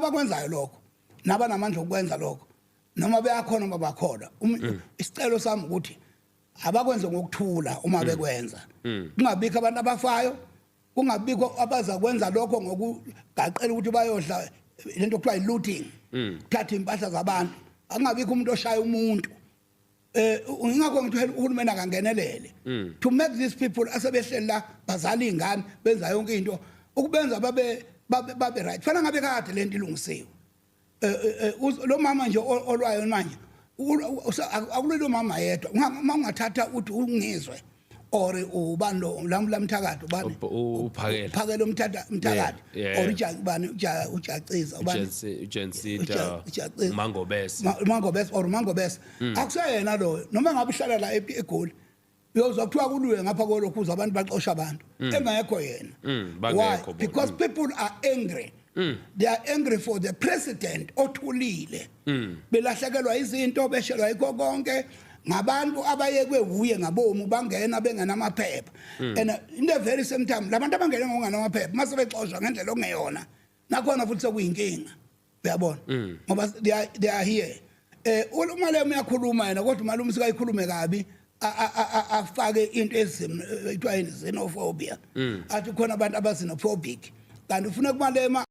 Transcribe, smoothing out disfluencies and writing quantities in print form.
Abakwenzayo lokho nabanamandla okwenza lokho, noma beyakhona noma bakholwa, isicelo sami ukuthi abakwenze ngokuthula uma bekwenza, kungabikho abantu abafayo, kungabikho abaza kwenza lokho ngokugaqela ukuthi bayodla lento kuthiwa i-looting, kuthatha impahla zabantu, akungabikho umuntu oshaya umuntu. Ingakho ngithi uhulumeni akangenelele to make these people asebehleli la, bazala ingane, benza yonke into, ukubenza babe right. Fana ngabe kade lento ilungisiwe. Lo mama nje olwayo manje, akulilo mama yedwa. Uma ungathatha uthi ungizwe or ubani lo lamthakathi, ubani? Uphakela. Phakela umthatha umthakathi or ubani, ujaciza, ubani? Ujansita. Ujaciza. Mangobese. Mangobese or Mangobese, akuseyena loyo. Noma ngabe uhlala la eGoli, uyozwa kuthiwa kuliwe ngapha kolokhuza, abantu baxosha abantu engekho yena. Why? Bangekho bona. Because people are angry. They are angry for the president othulile, belahlekelwa izinto, beshelwa yikho konke ngabantu abayekwe uye ngabomu, bangena bengenamaphepha. And in the very same time, labantu abangena ngokungenamaphepha mase bexoshwa ngendlela okungeyona, nakhona futhi sekuyinkinga, uyabona, ngoba they are here. Umalema uyakhuluma yena, kodwa umalume sikayikhulume kabi, afake into ezim ethiwa yini, xenophobia, athi khona abantu abaxenophobic, kanti ufuna kumalema.